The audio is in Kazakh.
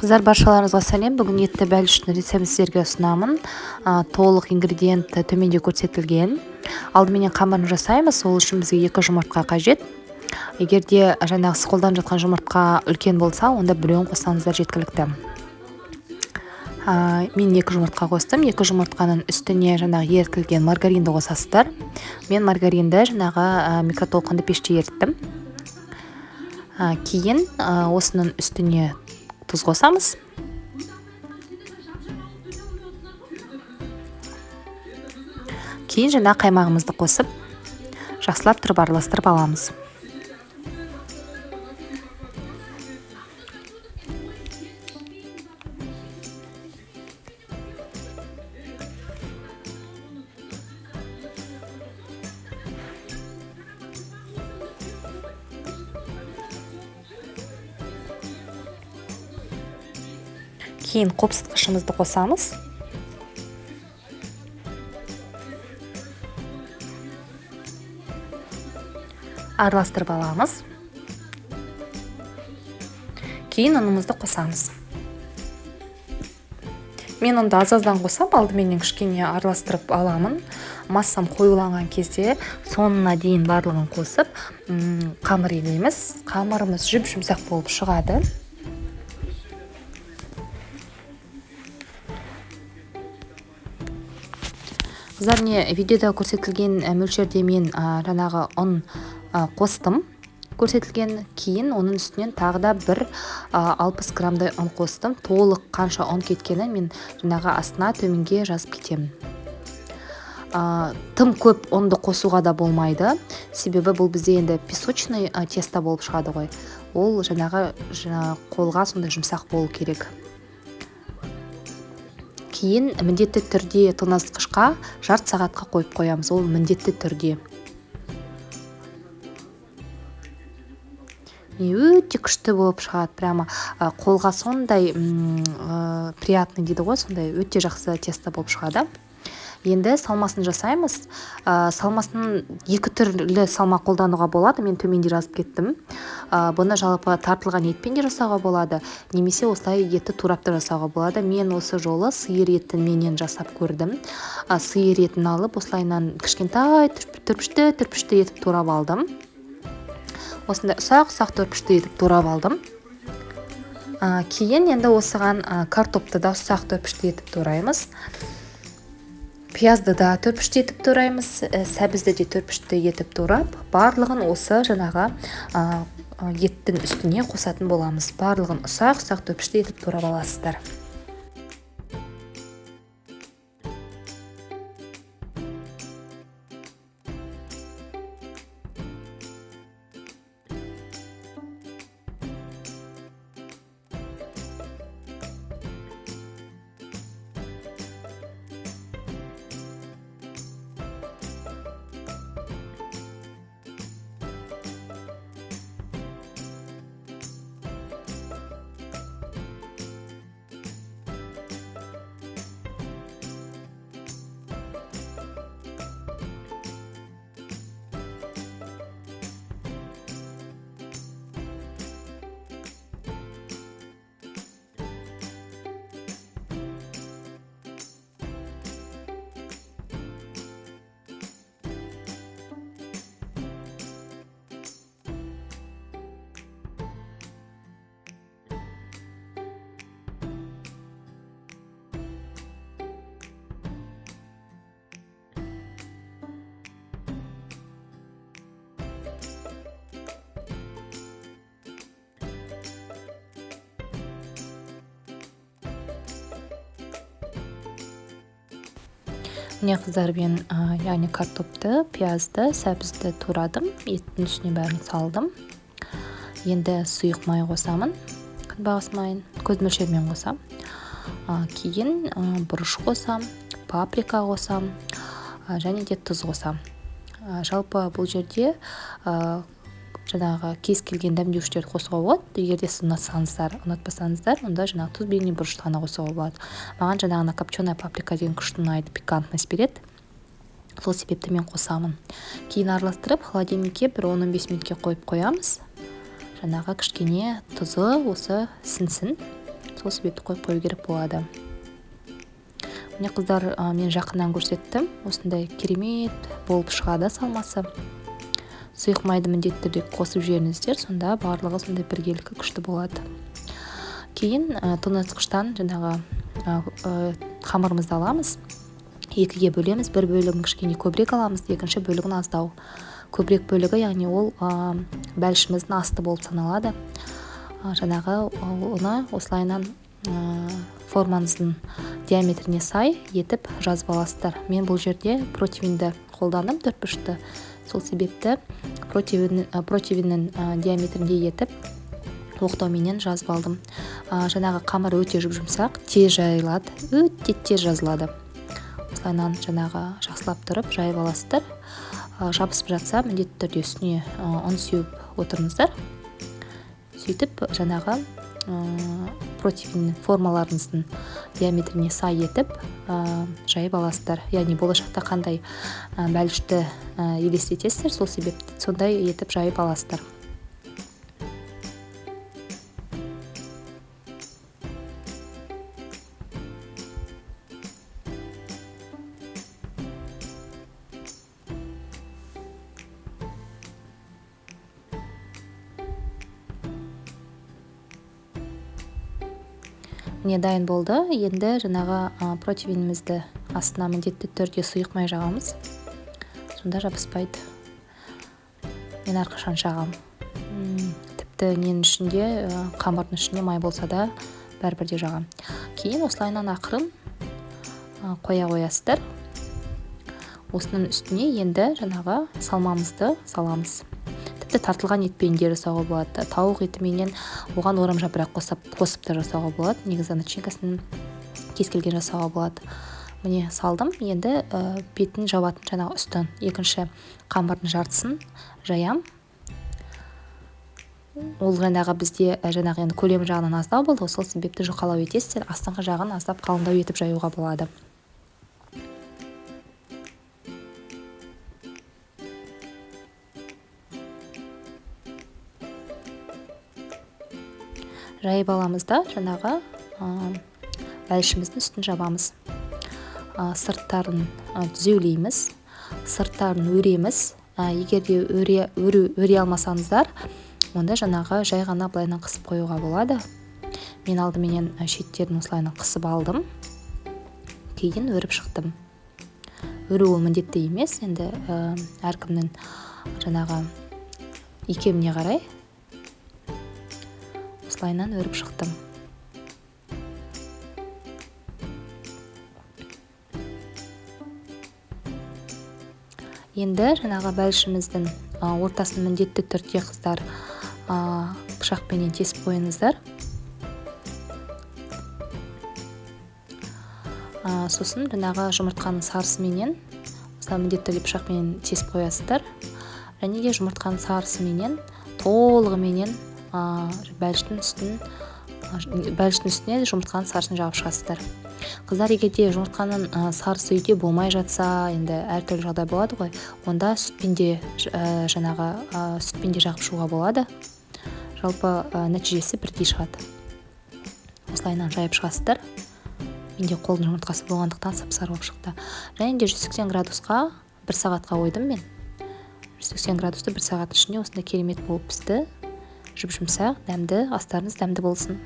Қыздар, баршаларыңызға сәлем. Бүгін етті бәліштің рецептін сіздерге ұсынамын. Толық ингредиент төменде көрсетілген. Алдыменен қамырын жасаймыз. Ол үшін бізге 2 жұмыртқа қажет. Егер де жаңағы сіз қолданып жатқан жұмыртқа үлкен болса, онда біреуін қоссаңыздар жеткілікті. Мен 2 жұмыртқа қостым. 2 жұмыртқаның үстіне жаңағы ерітілген маргаринді қосасыздар. Мен маргаринді жаңағы микротолқынды пеште еріттім. Кейін осының үстіне тұз қосамыз. Кейін жаңа қаймағымызды қосып, жақсылап тұрып араластырып аламыз. Кейін қопсытқышымызды қосамыз. Араластырып аламыз. Кейін ұнымызды қосамыз. Мен ұнды аз-аздан қосам, алдыменен кішкене араластырып аламын. Массам қоюланған кезде соңына дейін барлығын қосып, қамыр илейміз. Қамырымыз жұп-жұмсақ болып шығады. Қыздар, міне видеода көрсетілген мөлшерде мен жаңағы ұн қостым. Көрсетілген, кейін оның үстінен тағы да бір 60 граммдай ұн қостым. Толық қанша ұн кеткенін мен жаңағы астына төменге жазып кетемін. Тым көп ұнды қосуға да болмайды, себебі бұл бізде енді песочный тесто болып шығады ғой. Ол жаңағы қолға сондай жұмсақ болу керек. Кейін міндетті түрде тоңазытқышқа жарты сағатқа қойып қоямыз. Ол міндетті түрде. Өте күшті болып шығады, прямо қолға сондай приятный дейді ғой, сондай өте жақсы тесто болып шығады. Енді салмасын жасаймыз. Салмасын екі түрлі салма қолдануға болады. Мен төменде жазып кеттім. Бұны жалпы тартылған етпен де жасауға болады, немесе осылай етті турап та жасауға болады. Мен осы жолы сиыр етіменен жасап көрдім. Сиыр етін алып, осылайынан кішкентай түрпішті етіп турап алдым. Осындай ұсақ-ұсақ түрпішті етіп турап алдым. Кейін енді осыған картопты да ұсақ түрпішті етіп тураймыз. Пиязды да түрпішті етіп тураймыз, сәбізді де түрпішті етіп турап, барлығын осы жаңағы еттің үстіне қосатын боламыз. Барлығын ұсақ-ұсақ түрпішті етіп турап аласыздар. Міне қыздар, мен яғни картопты, пиязды, сәбізді турадым, еттің үстіне бәрін салдым. Енді сұйық май қосамын, күнбағыс майын көз мөлшерімен қосам. Кейін бұрыш қосам, паприка қосам, және де тұз қосам. Жалпы бұл жерде жаңағы кез келген дәмдеуіштерді қосуға болады. Егер де сіз ұнатсаңыздар, ұнатпасаңыздар, онда жаңағы тұз бен бұрышты ғана қосуға болады. Маған жаңағы копченая паприка деген күшті ұнайды, пикантность береді. Сол себепті мен қосамын. Кейін араластырып, холодильникке бір 10-15 минутке қойып қоямыз. Жаңағы кішкене тұзы осы сіңсін. Сол себепті қойып қою керек болады. Міне, қыздар, мен жақыннан көрсеттім. Осындай керемет болып шығады салмасы. Сұйық майды міндетті түрде қосып жіберіңіздер, сонда барлығы сондай біркелкі күшті болады. Кейін тоңазытқыштан жаңағы қамырымызды аламыз. Екіге бөлеміз. Бір бөлігін кішкене көбірек аламыз, екінші бөлігін аздау. Көбірек бөлігі, яғни ол бәлішіміздің асты болып саналады. Жаңағы оны осылайынан формаңыздың диаметріне сай етіп жазып аласыздар. Мен бұл жерде противенді қолдандым, төртбұрышты. Сол себепті противеннің диаметрінде етіп оқтауменен жазып алдым. Жаңағы қамыр өте жұп-жұмсақ, тез жайылады, өте тез жазылады. Осылайынан жаңағы жақсылап тұрып жайып аласыздар. Жабысып жатса, міндетті түрде үстіне ұн сеуіп отырыңыздар. Сөйтіп жаңағы противень формаларыңыздың диаметріне сай етіп жайып аласыздар. Яғни болашақта қандай бәлішті елестетесіздер, сол себепті сондай етіп жайып аласыздар. Міне, дайын болды. Енді жаңағы противенімізді астына міндетті түрде сұйық май жағамыз. Сонда жабыспайды. Мен әрқашан жағам. Тіпті ненің ішінде, қамырдың ішінде май болса да бәрібір де жағам. Кейін осылайынан ақырын қоя қоясыздар. Осының үстіне енді жаңағы салмамызды саламыз. Тіпті тартылған етпен де жасауға болады. Тауық етіменен оған орам жапырақ қосып та жасауға болады. Негізі начинкасын кез келген жасауға болады. Міне, салдым. Енді бетін жабатын жаңағы үстін, екінші қамырдың жартысын жаям. Ол жаңағы бізде жаңағы енді көлемі жағынан аздау болды, сол себепті жұқалау етесіздер, астыңғы жағын аздап қалыңдау етіп жаюға болады. Жайып аламыз да жаңағы бәлішіміздің үстін жабамыз. Сырттарын түзеулейміз, сырттарын өреміз. Егер де өре алмасаңыздар, онда жаңағы жай ғана былайынан қысып қоюға болады. Мен алдыменен шеттерін осылайынан қысып алдым, кейін өріп шықтым. Өру ол міндетті емес, енді әркімнің жаңағы икеміне қарай осылайынан өріп шықтым. Енді жаңағы бәлішіміздің ортасын міндетті түрде қыздар пышақпенен тесіп қойыңыздар. Сосын жаңағы жұмыртқаның сарысыменен осылай міндетті түрде пышақпенен тесіп қоясыздар. Және де жұмыртқаның сарысыменен толығыменен бәліштің үстіне жұмыртқаның сарысын жағып шығасыздар. Қыздар, егер де жұмыртқаның сарысы үйде болмай жатса, енді әртүрлі жағдай болады ғой, онда сүтпен де, жаңағы сүтпен де жағып шығуға болады. Жалпы нәтижесі бірдей шығады. Осылайынан жайып шығасыздар. Менде қолдың жұмыртқасы болғандықтан сап-сары болып шықты. Және де 180 градусқа 1 сағатқа қойдым мен. 180 градусты 1 сағат ішінде осындай керемет болып пісті. Жұп-жұмсақ, дәмді, астарыңыз дәмді болсын.